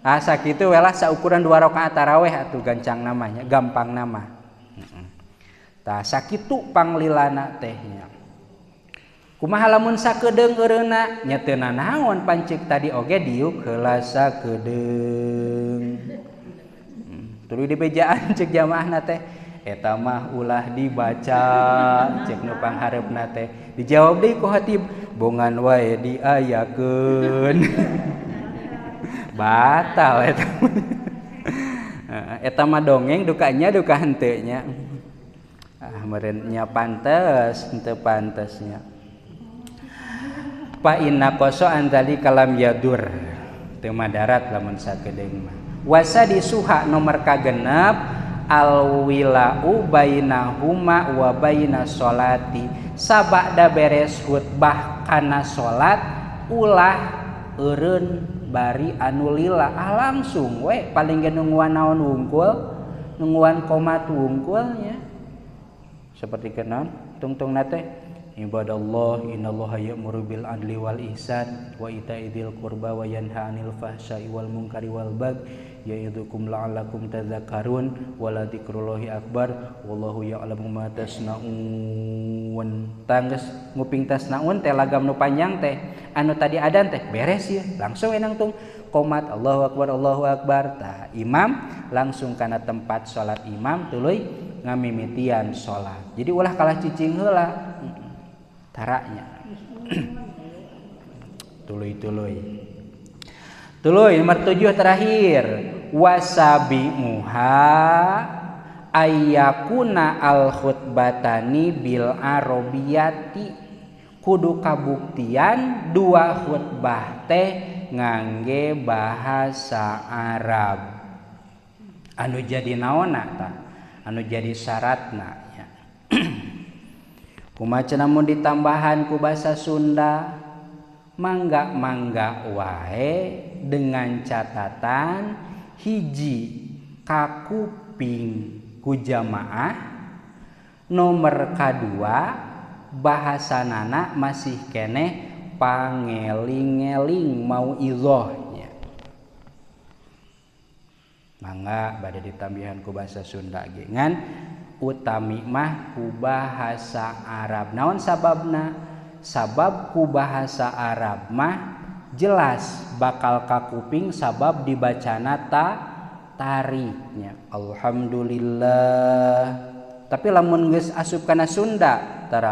Ah sakitu we lah saukuran 2 rakaat taraweh atuh gancang namanya gampang nama. Tah sakitu panglilana teh nya. Kumaha lamun sakedeung eureunna nya teu nanaon pancik tadi oge diuk heula sakedeung. Tuluy dibejaan cek jamaahna teh eta mah ulah dibaca cek nu panghareupna teh dijawab deui ku khatib bongan wae diayakeun. Batal eta. Eta mah dongeng dukanya duka henteu nya. Ah meureun nya pantes henteu pantesnya. Fa inna qaso antali kalam yadur teu madarat lamun sakedeung mah. Wasa disuha nomor kagenep alwilau bainahuma wa baina sholati sabada beres khutbah kana salat ulah eureun bari anu lila ah langsung we paling ge nungguan naon wungkul nungguan qomat wungkulnya seperti kenaon tungtungna teh ibadallah innallaha ya'muru bil adli wal ihsan wa ita'i dzil qurba wa yanha 'anil fahsya'i wal munkari wal bagyi ya'idzukum la'allakum tadhakkarun wa la dzikrullahi akbar wallahu ya'lamu ma tasna'un. Tangges nguping tasna'un teh lagam nu panjang teh anu tadi adan teh beres ya langsung enang tung qomat Allahu akbar tah imam langsung kana tempat salat imam tuluy ngamimitian salat. Jadi ulah kalah cicing heula taraknya. Tuluy-tuluy. Tuluy nomor 7 terakhir wasabimuha ayyakuna al khutbatani bil arabiyati kudu kabuktian 2 khutbah teh ngangge bahasa Arab anu jadi naonna tah anu jadi syaratna nya. Kumaha cenah mun ditambahan ku bahasa Sunda mangga-mangga wae dengan catatan hiji kakuping ku jamaah nomor kadua bahasanana masih keneh pangeling-eling mau idhohnya mangga bade ditambihan ku bahasa Sunda ge ngan utami mah ku bahasa Arab. Naon sababna? Sabab ku bahasa Arab mah jelas bakal kakuping sabab dibacana ta tariknya alhamdulillah. Tapi lamun geus asup kana Sunda tara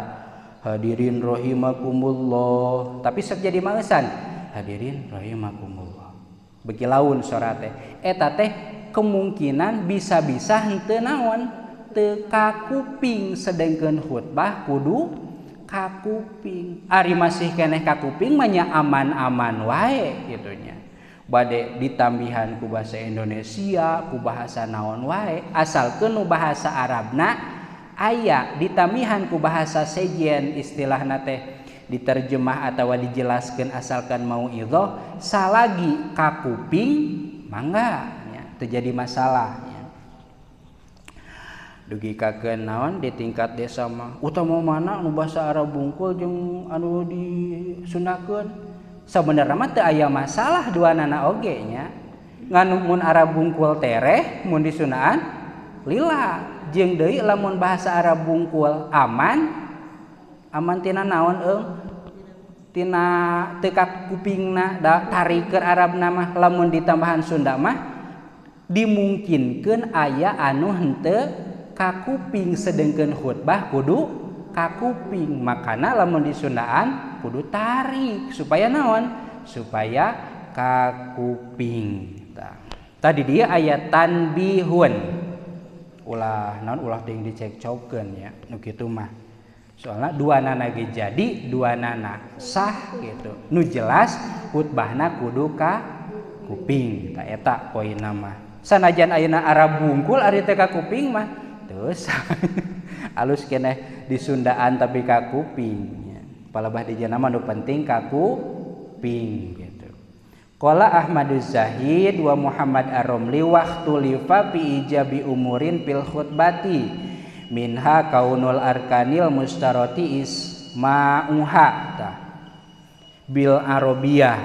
hadirin rahimakumullah tapi sok jadi malesan hadirin rahimakumullah beki laun sora teh eta teh kemungkinan bisa-bisa henteu naon teu kakuping sedengkeun khutbah kudu kakuping. Ari masih keneh kakuping mah nya aman-aman wae kitu nya. Bade ditambihan ku bahasa Indonesia, ku bahasa naon wae, asalkeun nu bahasa Arabna aya ditambihan ku bahasa sejen istilahna teh diterjemah atawa dijelaskeun asalkan mau idhoh salagi kakuping mangga nya teu jadi masalah. Dugi kakeun naon di tingkat desa mah utama mana anu bahasa Arab bungkul jeung anu disundakeun sabenerna mah teu aya masalah duanana oge nya ngan mun Arab bungkul tereh mun disundaan lila jeung deui lamun bahasa Arab bungkul aman Aman tina naon eung? Tina teu ka kupingna da tarik keur Arabna mah lamun ditambahan Sunda mah dimungkinkeun aya anu henteu ka kuping sedengkeun khutbah kudu ka kuping. Makana lamun di Sundaan kudu tarik supaya naon? Supaya ka kuping. Tadi dia aya tanbihun. Ulah naon ulah teuing dicekcokeun nya nu kitu mah. Soalna dua nana ge jadi, dua nana sah gitu. Nu jelas khutbahna kudu ka kuping. Tah eta poinna mah. Sanajan ayeuna Arab bungkul ari teh ka kuping mah teu sah. Alus keneh di Sundaan tapi ka kuping nya. Palebah di jana mah nu penting ka kuping gitu. Qala Ahmaduz Zahid wa Muhammad Ar-Ramli waqtulifa fi ijabi umurin fil khutbati minha kaunul arkanil mustaroti isma'uha tah bil arabiyah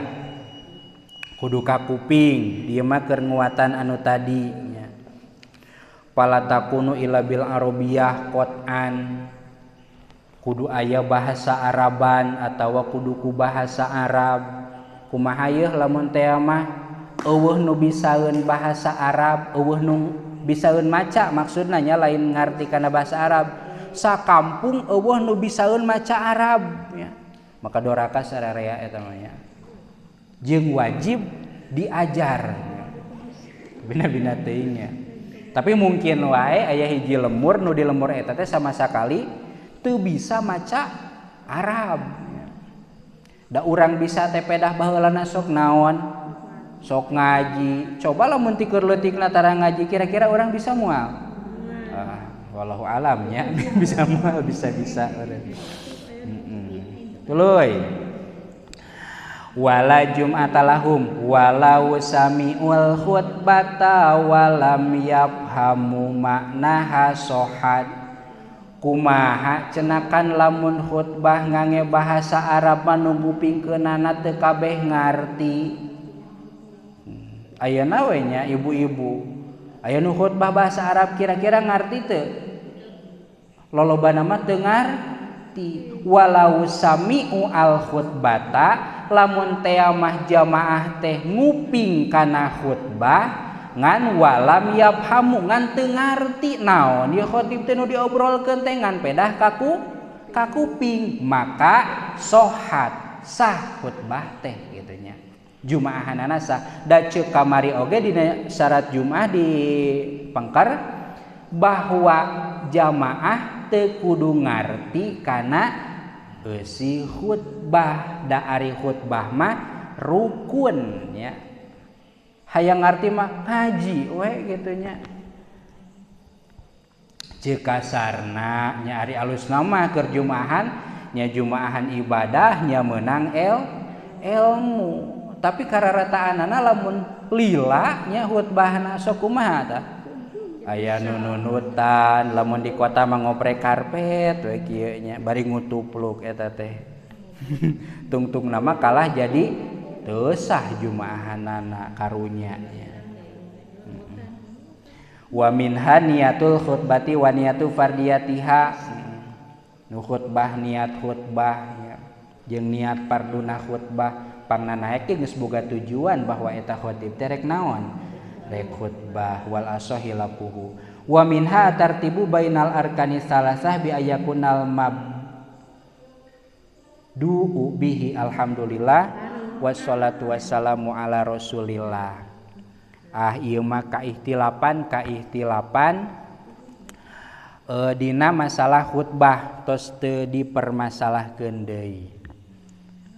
kudu ka kuping dieu mah keur nguatan anu tadi nya. Fala takunu illa bil arabiyah qat'an kudu aya bahasa Araban atawa kudu ku bahasa Arab. Kumaha yeuh lamun teh mah eueuh nu bisaeun bahasa Arab, eueuh nu bisaeun maca maksudna nya lain ngarti kana bahasa Arab. Sakampung eueuh nu bisaeun maca Arab nya. Maka doraka sararea eta mah nya. Jeung wajib diajar nya. Bina-bina teuing nya. Tapi mungkin wae aya hiji lemur nu di lemur eta teh sama sakali teu bisa maca Arab. Da urang bisa teh pedah baheulana sok naon? Sok ngaji. Coba lamun ti keur leutikna tara ngaji kira-kira urang bisa moal? Ah, wallahu alam nya bisa moal bisa-bisa. Tuluy. Wala jum'atalahum walau sami'ul khutbata walam yafhamu maknaha sohat. Kumaha cenakan lamun khutbah ngange bahasa Arab mah nu ngupingkeunana teu kabeh ngarti. Ayeuna we nya ibu-ibu aya nu khutbah bahasa Arab kira-kira ngarti teu? Lolobana mah teu ngarti. Walau sami'u al khutbata lamun tea mah jamaah teh nguping kana khutbah ngan walam yafhamu ngan teu ngarti naon ieu khotib teh nu diobrolkeun teh ngan pedah ka kuping maka sohat sah khutbah teh kitu nya. Jumaahanana sah. Da ceuk kamari oge dina syarat Jumaah di pengker bahwa jamaah teu kudu ngarti kana eusi khutbah. Da ari khutbah mah rukun nya. Hayang ngarti mah ngaji we kitu nya. Ceuk kasarna nya ari alusna mah keur jumaahan nya jumaahan ibadah nya meunang ilmu. Tapi kararataanana lamun lila nya khutbahna sok kumaha tah? Aya nu nunutan lamun di kota mah ngoprek karpet we kieu nya bari ngutupluk eta teh. Tungtungna mah kalah jadi teu sah jumaahanana karunya nya. Wa minha niyatul khutbati wa niyatu fardiyatiha. Nu khutbah niat khutbah nya jeung niat farduna khutbah pangna naek geus boga tujuan bahwa eta khotib teh rek naon? Rek khutbah wal asahi lapuhu. Wa minha tartibu bainal arkani salasah bi ayakunal mabdu'u bihi alhamdulillah wassalatu wassalamu ala rasulillah. Ah ieu mah kaihtilapan dina masalah khutbah tos teu dipermasalahkeun deui.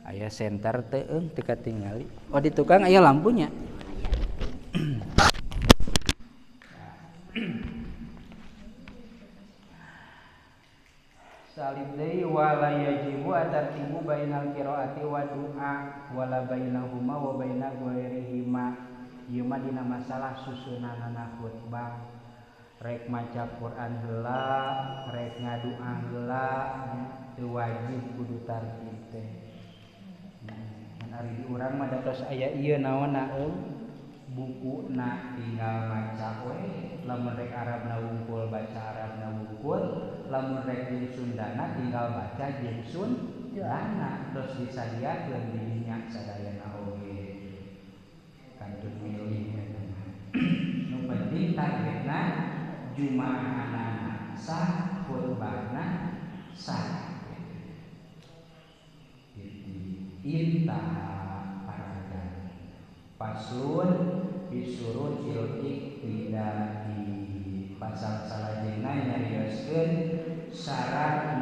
Aya senter teu eung teu katingali. Oh di tukang aya lampunya. Salib deui wala yajibu atartibu bainal qiraati wa du'a wala bainahuma wa baina ghairihima. Ieu mah dina masalah susunanana khutbah. Rek maca Quran heula, rek ngadua heula, teu wajib kudu tartib teh. Ngan ari di urang mah da tos aya ieu naonna eung Bukuna tinggal maca we, lamun rek Arabna wungkul baca Arabna wungkul, lamun rek jeung Sundana tinggal baca jeung Sundana, terus disadiakeun di dinya sadayana oge. Kantun milih eta mah. Nu penting targetna jumaahanana sah, khutbahna sah. Intaha paragan. Faslun bisurutil iqtidai. Pasal salajengna nyarioskeun syarat.